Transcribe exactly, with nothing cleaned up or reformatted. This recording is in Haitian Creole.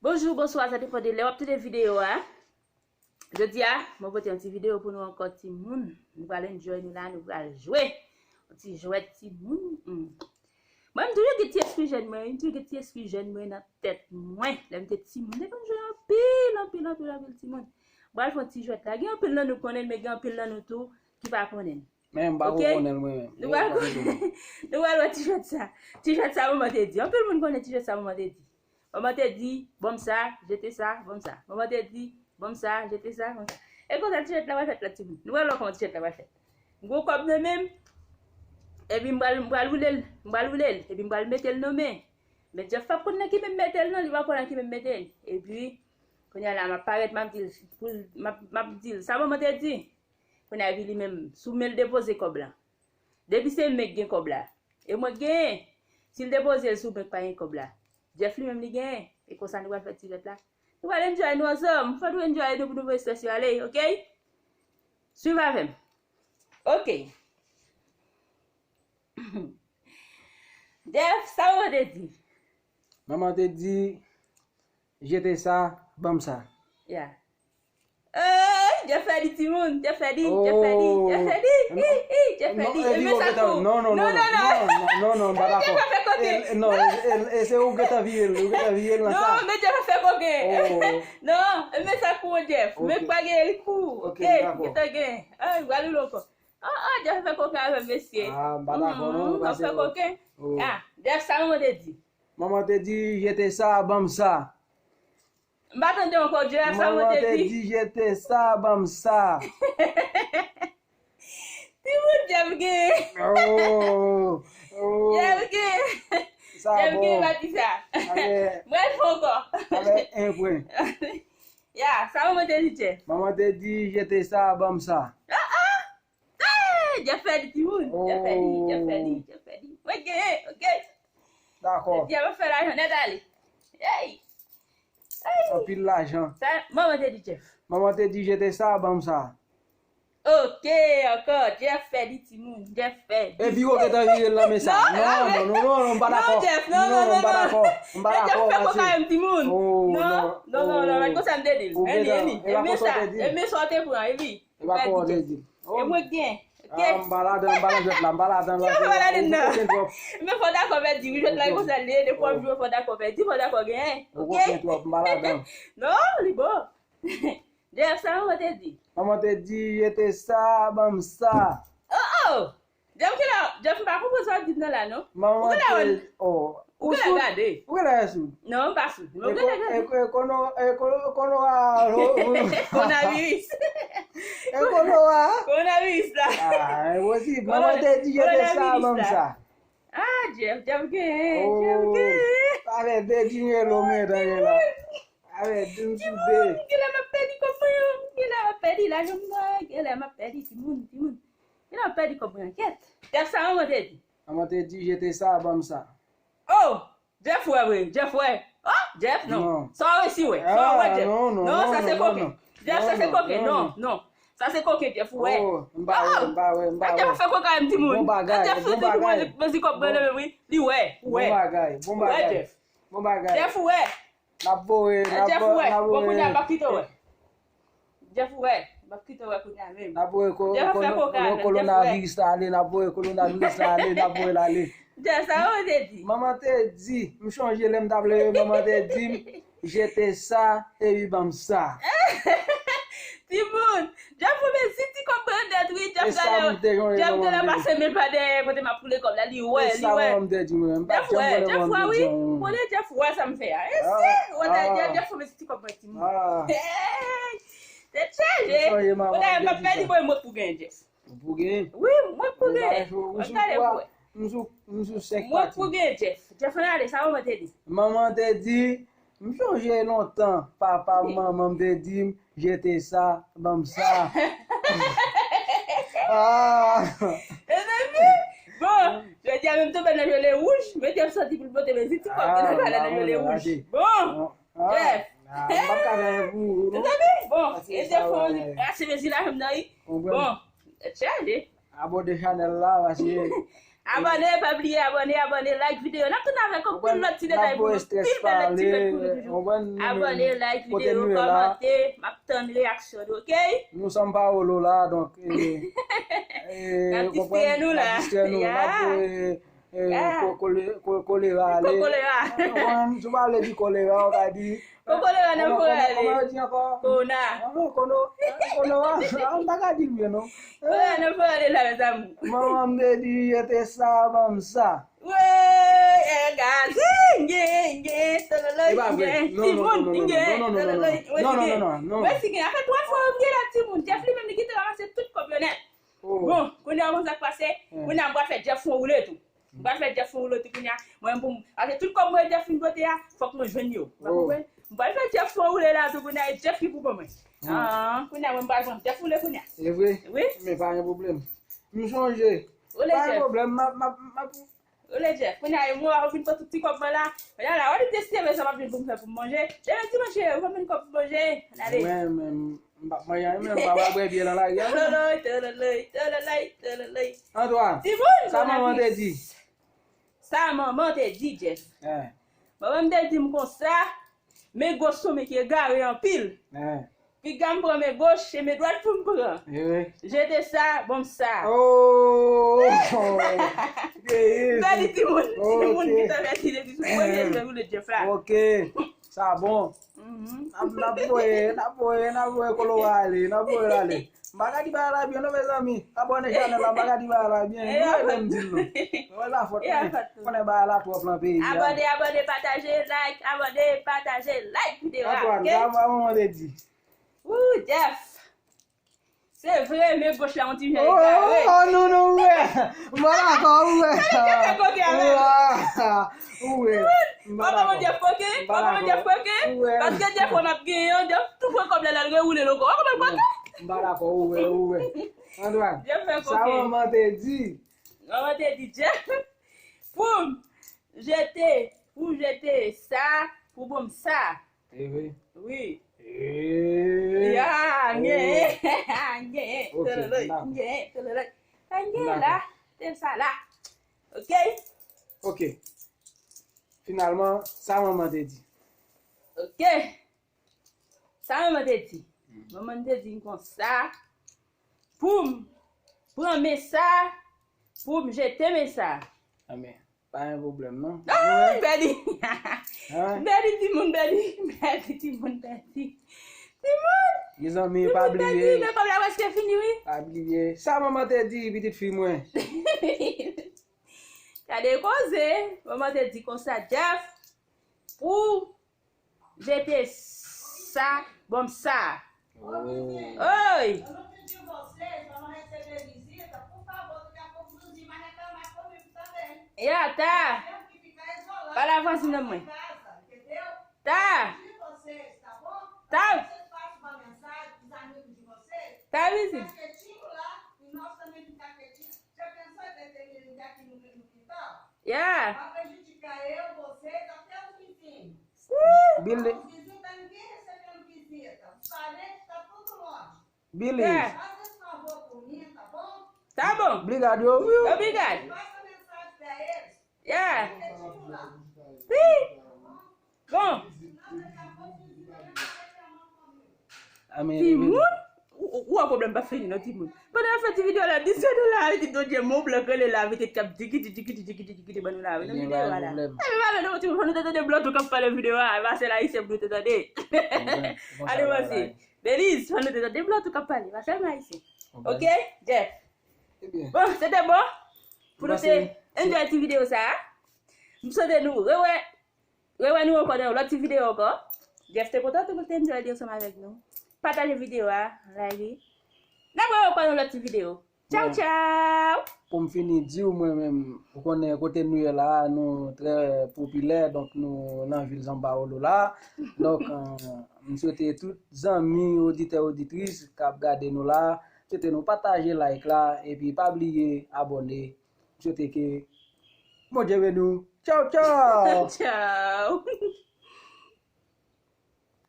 Bonjou, bonswa, sa depann de lè w ap tande videyo a. Jodi a, mwen pote yon ti videyo pou nou ankò, timoun. Nou pral enjoy nou la, nou pral jwe. Yon ti jwèt timoun. Hmm. Mwen, m toujou gen ti espri jèn mwen, m toujou gen ti espri jèn mwen nan tèt mwen. Lè m te timoun, m te konn jwe anpil, anpil, anpil, anpil timoun. M pral fè yon ti jwèt la. Gen anpil nan nou konnen l, men gen anpil nan nou tou ki pa konnen l. Men m pa ko konnen l mwen menm. Nou pral, nou pral wè ti jwèt sa. Ti jwèt sa, manman te di. Anpil moun konnen ti jwèt sa, manman te di. Manman te di, ban m sa, jete sa, ban m sa. Manman te di, ban m sa, jete sa, ban m sa. E konsa ti jwèt la pral fèt la, timoun. Nou pral wè kòman ti jwèt la pral fèt. M gen yon kòb nan men m, epi m pral, m pral woule l, m pral woule l, epi m pral mete l nan men. Men Jeff p ap konn nan ki men m mete l non, li p ap konn nan ki men m mete l. Epi, kounye a la, m ap parèt, m ap di l, pou l, m ap, m ap di l, sa manman te di? Kounye a, epi li menm, sou men l depoze kòb la. Depi se men k gen kòb la, e mwen k genyen. Si l depoze l sou men k pa gen kòb la, Jeff li menm li genyen. E konsa nou pral fè ti jwèt la. Nou pral enjoy nou ansanm. Fò nou enjoy nou pou nou voye estrès yo ale, oke? Swiv avè m. Oke. Jeff, sa manman te di? Manman te di, jete sa, ban m sa. Ya. Ey, Jeff fè li timoun, Jeff fè li, Jeff fè li, Jeff fè li, hi, hi, Jeff fè li. E men sa kou. Non, non, non, non, non, non, non, m pa dakò. Jeff ap fè koken. Non, e se ou gentan vire l, ou gentan vire l nan sa. Non, men Jeff ap fè koken. Non, e men sa kou, Jeff. Men pa gen li kou. Ey, gentan gen. Ay, w al ou ankò. Oh, oh, Jeff ap fè koken avè m, mesye. Ah, m pa dakò non, ap fè koken. Ah, Jeff, sa manman te di? Manman te di, jete sa, ban m sa. M pa tande ankò, Jeff, sa manman te di? Manman te di, jete sa, ban m sa. Timoun, Jeff gen. Oh, oh. Jeff gen. Jeff gen, pa di sa. Mwen fè ankò. Avè en pwen. Ya, sa manman te di, Jeff? Manman te di, jete sa, ban m sa. Ah, ah. Hey, Jeff fè li, timoun. Jeff fè li, Jeff fè li, Jeff fè li. Mwen genyen, oke? Dakò. Jeff ap fè lajan nèt ale. Hey. Hey. Anpil lajan. Sa manman te di, Jeff? Manman te di, jete sa, ban m sa. Oke, ankò, Jeff fè li, timoun. Jeff fè li. Epi ou gentan vire l nan men sa. Non, non, non, non, non, m pa dakò. Non, Jeff, non, non, non, m pa dakò. M pa dakò, Jeff fè koken avè m, timoun. Non, non, non, non, non, konsa m te di l. Men li, e men sa, e men sa w te pran, e li. E pa kò w te di. E mwen k gen. Oke. Ah, m pa ladan, m pa nan jwèt la, m pa ladan la. Ki w pa ladan nan? Men fò dakò pèdi, wi, jwèt la e konsa l ye, depi w ap jwe fò dakò pèdi, fò dakò genyen. Oke? Ou koken twòp, m pa ladan. Non, li bon. Jeff, sa manman te di? Manman te di, jete sa, ban m sa. Oh, oh! Jeff, kilè, Jeff, m pa konprann sa w ap di m nan la, non. Ou genlè wè l. Ou genlè gade. Ou genlè sou. Non, m pa sou. Mwen genlè gade. E kono, e kono, kono a. Konaviris. E kono a. Konaviris la. Ah, e posib. Manman te di, jete sa, ban m sa. Ah, Jeff, Jeff gen, Jeff gen. Avè de dinye lo mwen tande la. Avè de m sou de. Genlè m ap pèdi kòb mwen yo. Genlè m ap pèdi lajan mwen. Genlè m ap pèdi timoun, timoun. Genlè m ap pèdi kòb mwen, kèt. Jeff, sa manman te di? Manman te di, jete sa, ban m sa. Oh! Jeff wè vre, Jeff wè. Oh, Jeff, non. Non. Sa w resi wè, sa w wè, Jeff. Non, sa se koken. Jeff, sa se koken, non, non. Sa se koken, Jeff, ou wè. Oh, m pa wè, m pa wè, m pa wè. Jeff ap fè koken avè m, timoun. Bon bagay, Jeff bon bagay. Jeff soti pou mwen, mezi kòb mwen nan men, wi. Li wè, ou wè. Bon bagay, bon bagay. Ou wè, Jeff. Bon bagay. Jeff, ou wè. N ap voye, n ap voye. Jeff, ou wè. Bon, kounye a, m ap kite w wè. Jeff, ou wè. M ap kite w wè kounye a menm. N ap voye ko-, Jeff ap fè koken avè m, Jeff, ou wè. Kowonaviris la ale, n ap voye kowonaviris la ale, n ap voye l ale. Jeff, sa manman te di? Manman te di, m chonje lè m t ap leve, manman te di m, jete sa, epi ban m sa. Timoun, Jeff, ou men si ti kòb mwen nèt, wi, Jeff genlè, Jeff genlè pase men pa dèyè kote m ap woule kòb la, li wè, li wè. Jeff wè, Jeff wè, wi, ou konnen Jeff wè sa m fè a. E si, ou wè, Jeff, ou men si ti kòb mwen, timoun. Hey! Tèt chaje. Ou wè, m ap pèdi, mwen, mwen pou gen, Jeff. Ou pou gen? Wi, mwen pou gen. Mwen gade pou wè. M sou, m sou sèk pati. Mwen pou gen, Jeff. Jeff, ann ale, sa manman te di? Manman te di, m chonje lontan, papa, manman m te di m, jete sa, ban m sa. Ah! Mezanmi, bon, jodi a menm tonbe nan jwele wouj, men Jeff soti pou l pote mezi ti kòb ki nan kay la nan jwele wouj. Bon, Jeff. Ah, m p ap ka fè anyen pou ou, non. Mezanmi, bon, e Jeff fè yon rache mezi la, menm nan, wi. Bon, tèt chaje. Abòne chanèl la, paske Abòne, pa bliye abòne, abòne, like videyo. N ap tounen avèk anpil lòt ti detay pou nou, anpil bèl lòt ti fèt pou nou toujou. Abòne, like videyo, kòmante, m ap tann reyaksyon nou, oke? Nou São Paulo la, donk, eh, eh, n ap distrè nou la. N ap distrè nou. N ap voye, eh, ko-, kole-, ko-, kolera ale. Ko kolera. Ou konprann? Si w pa vle di kolera, ou ka di Kokolera nan fò ale. Kòman yo di ankò? Kona. Ah, non, kono, kono, ah, m pa ka di l byen, non. Kolera nan fò ale la, mezanmi. Manman m te di, jete sa, ban m sa. Wey, e gazi, nge, nge, tololoy, nge, timoun, nge, tololoy, nge, nge. Wè si gen, afè twa fwa yo vye la, timoun. Jeff li menm, li kite ranmase tout kòb yo nèt. Bon, kounye a, konn sa k pase? Kounye a, m pral fè Jeff fè yon woule tou. M pral fè Jeff fè yon woule tou kounye a. Mwen, pou m, paske tout kòb mwen Jeff fin pote a, fòk mwen jwenn yo. Ou pa konprann? M pral fè Jeff fè yon woule la tou kounye a, e Jeff ki pou ban mwen. Ah, kounye a, mwen, m pral pran Jeff woule kounye a. E vre? Wi. Men pa gen pwoblèm. M chonje. Pa gen pwoblèm, m ap, m ap, m ap Woule Jeff, kounye a, e mwen, ou fin pran tout ti kòb mwen la. Kounye a la, w ap teste, men sa m ap vin pou m fè pou m manje. Demen dimanch, ou konn vin kòb pou manje. Ann ale. Mwen, men, m p ap manje anyen, men m pa pral bwè byè nan lari a, non. Tololoy, tololoy, tololoy, tololoy. Antwa, timoun, sa manman te di? Sa manman te di, Jeff. Manman m te di m konsa, men gwo son men ki egare anpil. Piga m pran men goch, e men dwat pou m pran. Jete sa, ban m sa. Oh! M pèdi timoun, timoun ki ta pèdi depi sou premye jwè woule Jeff la. Ok, sa bon. N ap, n ap voye, n ap voye, n ap voye kolera ale, n ap voye l ale. M pa ka di bagay la byen non, mezanmi. Abòne chanèl la, m pa ka di bagay la byen. Nou ede m di l non. Mwen pa fòt mwen. Konnen bagay la twòp nan peyi a. Abòne, abòne, pataje, like, abòne, pataje, like videyo a, ok? Antwa, sa manman te di. Wou, Jeff! Se vre, men goch la yon ti jan egare. Oh, non, non, ou wè. M pa dakò, ou wè. Ou wè. Ou wè. M pa dakò. Ou wè. Paske Jeff wè m ap genyen an, Jeff tou pran kòb la, l al rewoule l ankò. Ou konprann koke? M pa dakò, ou wè, ou wè. Antwa, sa manman te di. Manman te di, Jeff, pou m jete, pou m jete sa, pou ban m sa. E vre? Wi. Ya, nge, nge, tololoy, nge, tololoy. Sa nge la, se sa la. Ok? Ok. Finalman, sa manman te di? Ok. Sa manman te di? Manman te di m konsa, pou m pran men sa, pou m jete men sa. Amen. Pa gen pwoblèm, non. Ah, m pèdi. M pèdi timoun, m pèdi. M pèdi timoun, m pèdi. Timoun! Mezanmi, pa bliye. Timoun pèdi, men kòb la prèske fini, wi. Pa bliye. Sa manman te di, pitit fi mwen. Gade koze. Manman te di konsa, Jeff, pou jete sa, ban m sa. Oy! Ya, ta. Pale avè vwazin nan mwen. Ta. Ta. Ta, vizin. Ya. Billy. Billy. Ya. Ta bon. Obrigado, viu? Obrigado. Ya. Wi. Bon. Amen. Timoun, ou, ou, ou wè pwoblèm pa fini non, timoun. Pandan y ap fè ti videyo la, di se de la, li di Dodje mon blan rele la, vite k ap djikiti, djikiti, djikiti, djikiti, ban nou la, wi, nan videyo a la. Ebyen, pa vle non, timoun, fò nou te tande blan tou k ap pale videyo a, e pa sèl ayisyen pou nou te tande. Ale, pase. Beliz, fò nou te tande blan tou k ap pale, pa sèlman ayisyen. Ok, Jeff? Bon, se te bon pou nou te enjoy ti videyo sa a. M swete nou rewè, rewè nou ankò nan yon lòt ti videyo ankò. Jeff te kontan tou pou l te enjoy li ansanm avèk nou. Pataje videyo a, like li. N ap rewè ankò nan yon lòt ti videyo. Tchaw, tchaw! Pou m fini di w, mwen menm, ou konnen kote nou ye la, nou trè popilè, donk nou nan vil São Paulo la. Donk, eh, m swete tout zanmi, oditè, oditris k ap gade nou la, swete nou pataje, like la, epi pa bliye abòne. M swete ke Bondye beni w. Tchaw, tchaw! Tchaw!